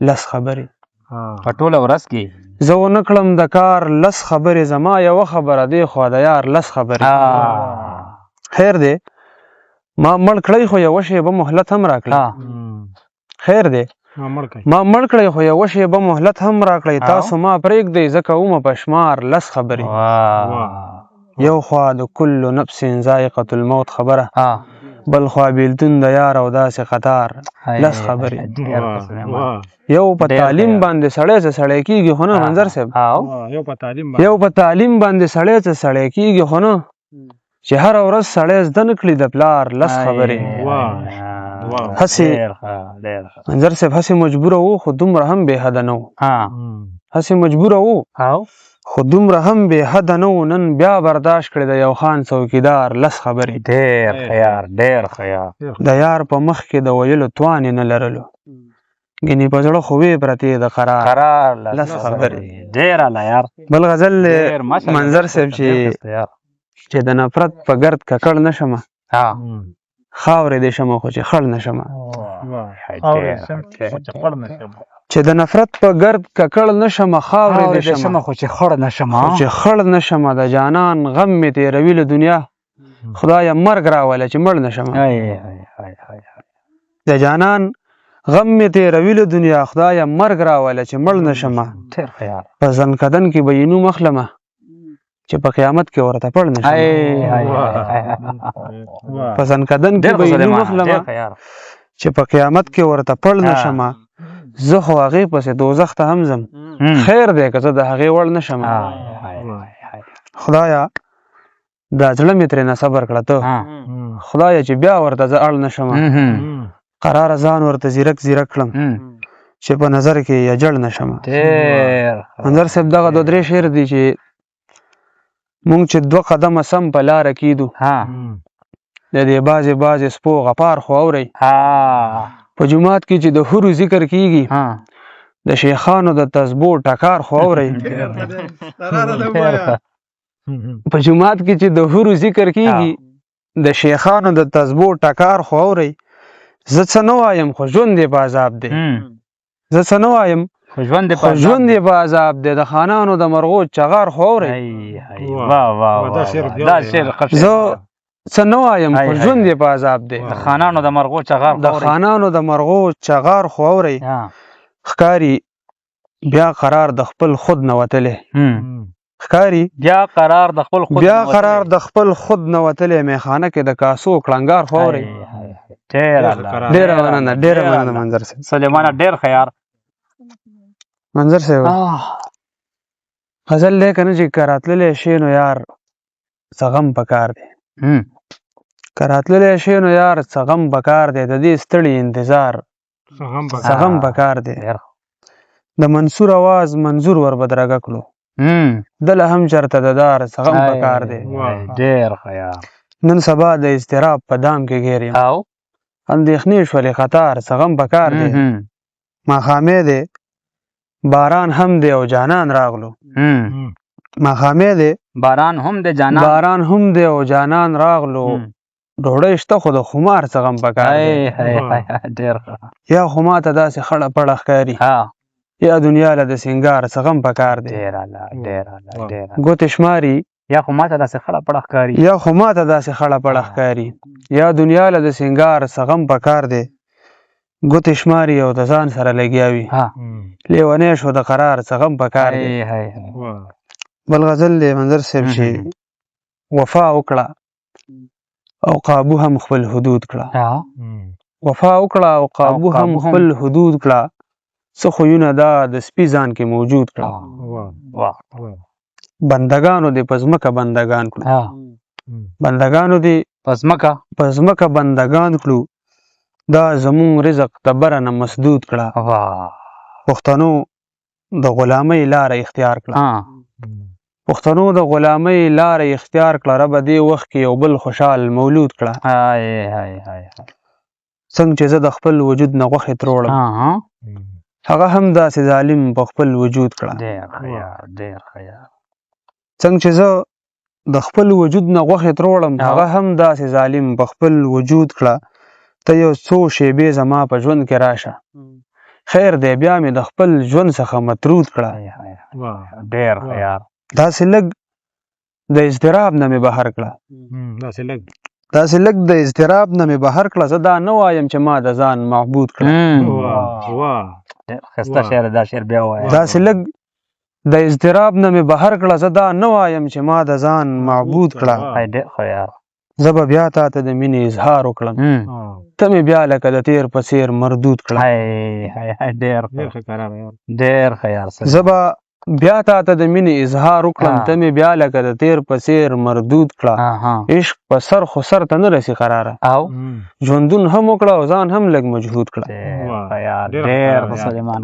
لس خبرې. په ټوله ورځ کې زه ونه کړم د کار لس خبرې، زما یوه خبره دی خو د یار لس خبرې. خیر دی ما مړ کړی خو یوه شېبه مهلت هم راکړئ. خیر دی ما مړ کړی خو یوه شېبه مهلت هم راکړئ، تاسو ما پرېږدئ زه کومه په شمار لس خبرې. یو خوا د کل نفس ذائقة الموت خبره، بل خوا بیلتون د یار او داسې قطار لس خبرې. یو په تعلیم باندې سړی څه سړی کېږي خو نه منظر صاحب، یو په تعلیم باندې سړی څه سړی کېږي خو نه، چې هره ورځ سړی زده نه کړي د پلار لس خبرې. هسې منظر صاحب هسې مجبوره وو خو دومره هم بې حده نه وو، هسې مجبوره وو خو دومره هم بې حده نه وو، نن بیا برداشت کړې د یو خان څوکیدار لس خبرې. ډېر ښه یار، ډېر ښه یار. د یار په مخ کې د ویلو توان یې نه لرلو، ګنې په زړه خو وې پرتې د قرار لس خبرې. ډېر اعلی یار. بل غزل منظر صاحب چې د نفرت په ګرد ککړ نه شمه، خاورې دې شمه خو چې خړ نه شمه. چې د نفرت په ګرد ککړ نه شمه، خاورې دې شمه خو چې خړ نه شمه، خو چې خړ نه شمه. د جانان غم مې تېروي له دنیا، خدایه مرګ راوله چې مړ نه شمه. د جانان غم مې تېروي له دنیا، خدایه مرګ راوله چې مړ نه شمه. په ځنکدن کې به یې نوم اخلمه چې په قیامت کې ورته پړ نه شم. په ځنکدن کې به یې نوم اخلمه چې په قیامت کې ورته پړ نه شمه. زه خو هغې پسې دوزخ ته هم ځم، خیر دی که زه د هغې وړ نه شم. خدایه دا زړه مې ترېنه صبر کړه ته، خدایه چې بیا ورته زه اړ نه شم. قراره ځان ورته ځیرک ځیرک کړم چې په نظر کې یې جړ نه شم. منظر صاحب دغه دوه درې شعر دي چې مونږ چې دوه قدمه سم په لاره کېدو، د دې بعضې بعضې سپو غپار خو اورئ. په جومات کې چې د حورو ذکر کیږي، د شیخانو د تسبو ټکار خو اورئ. په جومات کې چې د حورو ذکر کیږي، د شیخانو د تسبو ټکار خو اورئ. زه څه نه وایم خو ژوند یې په عذاب دی، زه څه نه وایم خو ژوند یې په عذاب دی. د خانانو د مرغو چغار خو اورئ. زه څه نه وایم خو ژوند یې په عذاب دی، د خانانو د مرغو چغار، د خانانو د مرغو چغار خو اورئ. ښکاري بیا قرار د خپل خود نه وتلی، ښکاري بیا قرار د خپل خود، بیا قرار د خپل خود نه وتلی. میخانه کې د کاسو کړنګار خو اورئ. ډېره مننه، ډېره مننه منظر صاحب. سلیمانه ډېر ښه یار. منظر صاحب غزل دی که نه چې که راتللی شې نو یار څه غم پکار دی، که راتللی شې نو یار څه غم پکار دی، د دې ستړي انتظار څه غم پکار دی. د منصور اواز منظور ور بدرګه کړو، دله هم چرته د دار څه غم پکار دی. ډېر ښه یار. نن سبا د اضطراب په دام کې ګیر یم، اندېښنې شولې خطار څه غم پکار دی. ماښامی دی باران هم دی او جانان راغلو، ماښامی دی باران هم دی جانان، باران هم دی او جانان راغلو. ډوډۍ شته خو د خمار څه غم پکار دی. ډېر ښه. یا خو ماته داسې خړه پړه ښکاري، یا دنیا له د سینګار څه غم پکار دی. ډېر اعلی، ډېر اعلی، ډېر اعلی. ګوتې شماري، یا خو ماته داسې خړه پړه ښکاري، یا خو ماته داسې خړه پړه ښکاري، یا دنیا له د سینګار څه غم پکار دی. ګوتې شماري او د ځان سره لګیا وي، لیونی شو د قرار څه غم پکار دی. بل غزل دی منظر صاحب چې وفا وکړه او قابو هم خپل حدود کړه، وفا وکړه او قابو هم خپل حدود کړه، څه خویونه دا د سپي ځان کې موجود کړه. بندگانو دې په ځمکه بندگان کړو، بندگانو دې په ځمکه بندگان کړو، دا زمون رزق د بره نه مسدود کړه. پښتنو د غلامۍ لاره اختیار کړه، پښتنو د غلامۍ لاره اختیار کړه، ربه دې وخت کې یو بل خوشحال مولود کړه. څنګه چې زه د خپل وجود نه غوښې تروړم، هغه هم داسې ظالم په خپل وجود کړه. څنګه چې زه د خپل وجود نه غوښې تروړم، هغه هم داسې ظالم په خپل وجود کړه. ته یو څو شیبې زما په ژوند کې راشه، خیر دی، بیا مې د خپل ژوند څخه مطرود کړه. هاي هاي، ډېر ښه یار. داسې لږ د اضطراب نه مې بهر کړه، داسې لږ، داسې لږ د اضطراب نه مې بهر کړه. زه دا نه وایم چې ما د ځان معبود کړه. واه واه، ډېر ښایسته شعر، دا شعر بیا ووایه. داسې لږ د اضطراب نه مې بهر کړه، زه دا نه وایم چې ما د ځان معبود کړه. هاي، ډېر ښه یار. زه به بیا تا ته د مینې اظهار وکړم، ته مې بیا لکه د تیر په څیر مردود کړه. هاي هاي هاي، ډېر ډېر ښه قرار یار. ډېر ښه یار. زه به بیا تا ته د مینې اظهار وکړم، ته مې بیا لکه د تیر په څیر مردود کړه. عشق په سر خو سر ته نه رسي قراره، او ژوندون هم وکړه او ځان هم لږ مجهود کړه. ډېر ښه یار، ډېر ښه سلیمان.